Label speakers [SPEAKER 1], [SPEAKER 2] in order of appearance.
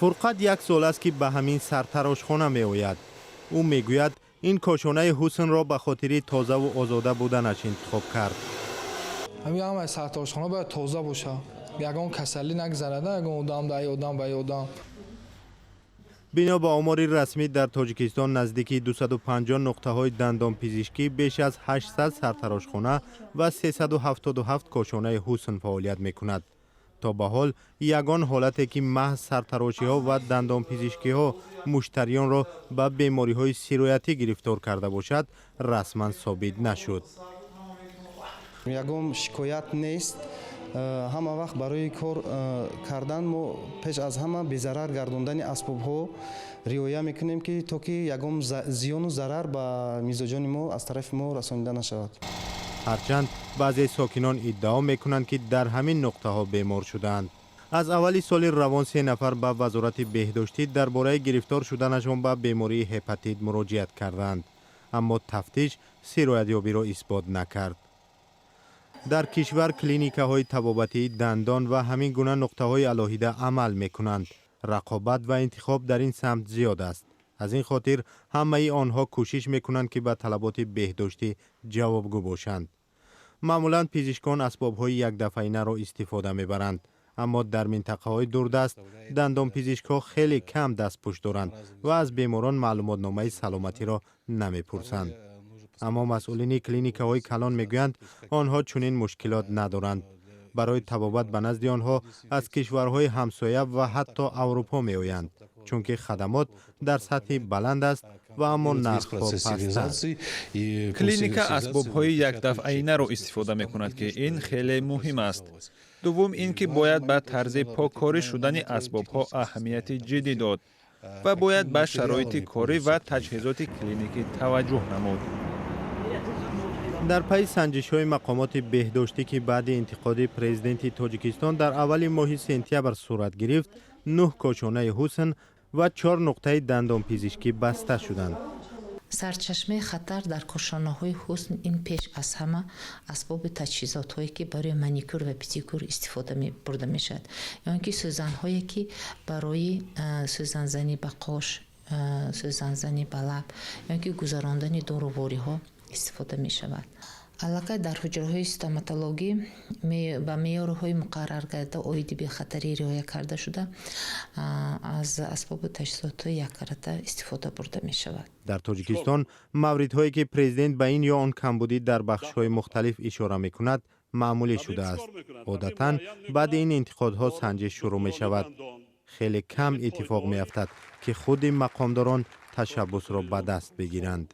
[SPEAKER 1] Фурқат як сол аст, ки ба ҳамин сартарошхона меояд. Ӯ мегӯяд, ин кошонаи ҳуснро ба хотири тозаву озода буданаш интихоб кард.
[SPEAKER 2] Ҳамин ҳамаи сартарошхона бояд тоза бошад, ягон касалӣ нагзарада, ягон одам да одам ба одам.
[SPEAKER 1] Бино ба омори расмӣ, дар Тоҷикистон наздики 250 нуқтаҳои дандонпизишкӣ, беш аз 800 сартарошхона ва 377 кошонаи ҳусн фаъолият мекунад. То ба ҳол ягон ҳолате, ки маҳз сартарошиҳо ва дандонпизишкиҳо муштариёнро ба бемориҳои сироятӣ гирифтор карда бошад, расман собит нашуд.
[SPEAKER 3] Ягон шикоят нест. Ҳама вақт барои кор кардан мо пеш аз ҳама безарар гардондани асбобҳо риоя мекунем, ки то ки ягон зиёну зарар ба мизоҷони мо аз тарафи мо расонида нашавад.
[SPEAKER 1] Ҳарчанд баъзе сокинон иддао мекунанд, ки дар ҳамин нуқтаҳо бемор шудаанд. Аз аввали соли равон се нафар ба Вазорати беҳдоштӣ дар бораи гирифтор шуданашон ба бемории ҳепатит муроҷиат карданд, аммо тафтиш сироятёбиро исбот накард. Дар кишвар клиникаҳои табобатии дандон ва ҳамин гуна нуқтаҳои алоҳида амал мекунанд. Рақобат ва интихоб дар ин самт зиёд аст. Аз ин хотир ҳамаи онҳо кӯшиш мекунанд, ки ба талаботи беҳдоштӣ ҷавобгӯ бошанд. Маъмулан пизишкон асбобҳои якдафъаинаро истифода мебаранд, аммо дар минтақаҳои дурдаст дандонпизишкҳо хеле кам дастпӯш доранд ва аз беморон маълумотномаи саломатиро намепурсанд. Аммо масъулини клиникаҳои калон мегӯянд, онҳо чунин мушкилот надоранд. Барои табобат ба назди онҳо аз кишварҳои ҳамсоя ва ҳатто Аврупо меоянд, чунки хадамот дар сатҳи баланд аст ва аммо нархҳо пастанд.
[SPEAKER 4] Клиника асбобҳои якдафъаинаро истифода мекунад, ки ин хеле муҳим аст. Дуввум ин ки бояд ба тарзи поккорӣ шудани асбобҳо аҳамияти ҷиддӣ дод ва бояд ба шароити корӣ ва таҷҳизоти клиникӣ таваҷҷӯҳ намуд.
[SPEAKER 1] Дар пайи санҷишҳои мақомоти беҳдоштӣ, ки баъди интиқоди Президенти Тоҷикистон дар аввали моҳи сентябр сурат гирифт, нӯҳ кошонаи ҳусн ва чор нуқтаи дандонпизишкӣ баста шуданд.
[SPEAKER 5] Сарчашмаи хатар дар кошонаҳои ҳусн ин пеш аз ҳама асбоби таҷҳизотҳое, ки барои маникюр ва педикюр истифода бурда мешавад, ё ин ки сӯзанҳое, ки барои сӯзанзанӣ ба қош, сӯзанзанӣ ба лаб ё ин ки гузарондани дорувориҳо истифода мешавад. Аллакай дар ҳуҷраҳои стоматологӣ ба меъёрҳои муқарраргарда оиди бехатарӣ риоя карда шуда, аз асбобу таҷҳизотҳои яккарата истифода бурда мешавад.
[SPEAKER 1] Дар Тоҷикистон мавридҳое, ки президент ба ин ё он камбудӣ дар бахшҳои мухталиф ишора мекунад, маъмулӣ шудааст. Одатан баъди ин интиқодҳо санҷиш шурӯъ мешавад. Хеле кам иттифоқ меафтад, ки худи мақомдорон ташаббусро ба даст бигиранд.